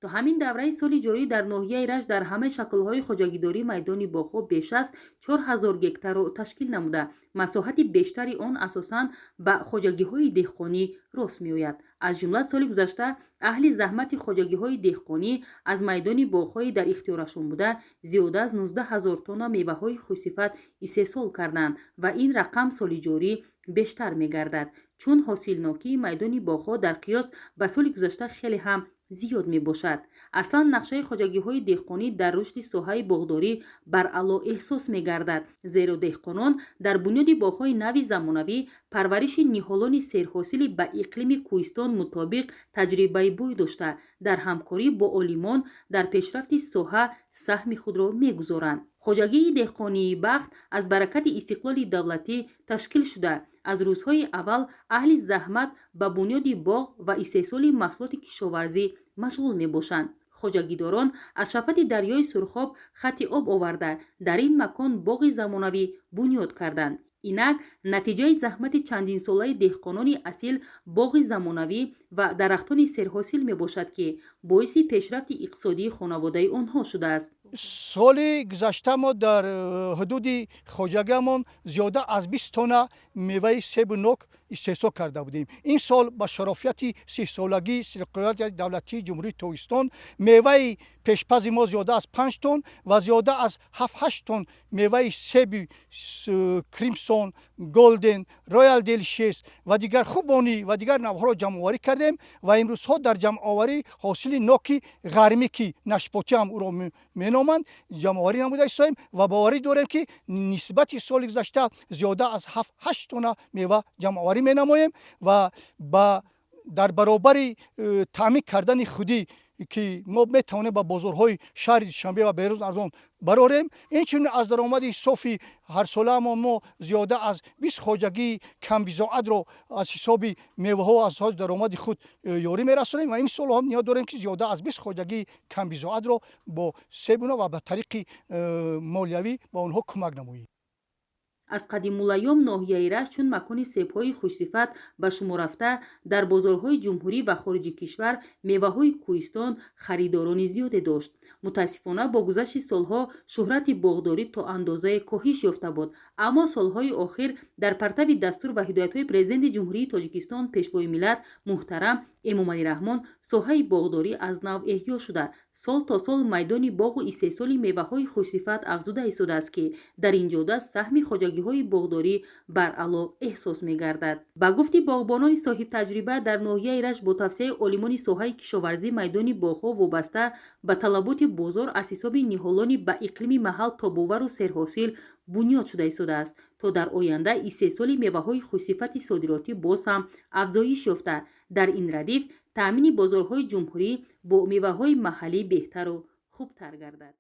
То ҳамин давраи соли ҷорӣ дар ноҳияи Рашт дар ҳамаи шаклҳои хоҷагидорӣ майдони боғҳо беш аз 4000 гектарро ташкил намуда, масоҳати бештари он асосан ба хоҷагиҳои деҳқонӣ рост меояд. Аз ҷумла соли гузашта аҳли заҳмати хоҷагиҳои деҳқонӣ аз майдони боғҳои дар ихтиёрашон буда зиёда аз 19 ҳазор тонна меваҳои хушсифат истеҳсол карданд ва ин рақам соли ҷорӣ бештар мегардад, чун ҳосилнокии майдони боғҳо дар қиёс ба соли гузашта хеле ҳам зиёд мебошад. Аслан нақшаи хоҷагиҳои деҳқонӣ дар рушди соҳаи боғдорӣ баръало эҳсос мегардад, зеро деҳқонон дар бунёди боғҳои нави замонавӣ, парвариши ниҳолони серҳосили ба иқлими кӯҳистон мутобиқ таҷрибаи бой дошта, дар ҳамкорӣ бо олимон дар пешрафти соҳа саҳми худро мегузоранд. Хоҷагии деҳқонии «Бахт» аз баракати истиқлоли давлатӣ ташкил шуда, аз рӯзҳои аввал аҳли заҳмат ба бунёди боғ ва истеҳсоли маҳсулоти кишоварзӣ машғул мебошанд. Хоҷагидорон аз шафати дарёи Сурхоб хати об оварда, дар ин макон боғи замонавӣ бунёд карданд. Инак натиҷаи заҳмати чандинсолаи деҳқонони асил боғи замонавӣ ва дарахтони серҳосил мебошад, ки боиси пешрафти иқтисодии хонаводаи онҳо шудааст. Соли гузашта мо дар ҳудуди хоҷагиамон зиёда аз 20 тонна меваи себу нок истеҳсол карда будем. Ин сол ба шарофияти 30-солагии истиқлолияти давлатии Ҷумҳурии Тоҷикистон меваи пешпази мо зиёда аз 5 тонн ва зиёда аз 7-8 тонн меваи себи Кримсон, Голден, Роял Делишес ва дигар хубони ва дигар навъҳоро ҷамъоварӣ кардем ва имрӯзҳо дар ҷамъоварӣ ҳосили ноки ғармӣ, ки нашпотӣ ҳам ӯро меноманд, ҷамъоварӣ намуда истоем ва боварӣ дорем, ки нисбати соли гузашта зиёда аз 7-8 тонна мева ҷамъоварӣ менамоем ва ба дар баробари таъмин кардани худӣ, ки мо метавонем ба бозорҳои шаҳри Душанбе ва берун аз он барорем, инчунин аз даромади софи ҳарсолаамон мо зиёда аз 20 хоҷагии камбизоатро аз ҳисоби меваҳо, аз ҳисоби даромади худ ёрӣ мерасонем ва имсол ҳам ниёз дорем, ки зиёда аз 20 хоҷагии камбизоатро бо себу нок ва ба тариқи молиявӣ ба онҳо кӯмак намоем. Аз қадимулайём ноҳияи Рашт чун макони себҳои хушсифат ба шумор рафта, дар бозорҳои ҷумҳурӣ ва хориҷи кишвар меваҳои кӯҳистон харидорони зиёде дошт. Мутаассифона, бо гузашти солҳо шӯҳрати боғдорӣ то андозае коҳиш ёфта буд, аммо солҳои охир дар партави дастур ва ҳидоятҳои Президенти Ҷумҳурии Тоҷикистон, Пешвои миллат муҳтарам Эмомалӣ Раҳмон соҳаи боғдорӣ аз нав эҳё шуда, сол то сол майдони боғу истеҳсоли меваҳои хушсифат афзуда истодааст, ки дар ин ҷода саҳми хоҷагиҳои боғдорӣ баръало эҳсос мегардад. Ба гуфти боғбонони соҳибтаҷриба, дар ноҳияи Рашт бо тавсияи олимони соҳаи кишоварзӣ майдони боғҳо вобаста ба талаботи бозор аз ҳисоби ниҳолони ба иқлими маҳал тобовару серҳосил бунёд шуда истодааст, то дар оянда истеҳсоли меваҳои хушсифати содиротӣ боз ҳам афзоиш ёфта, дар ин радиф таъмини бозорҳои ҷумҳурӣ бо меваҳои маҳаллӣ беҳтару хубтар гардад.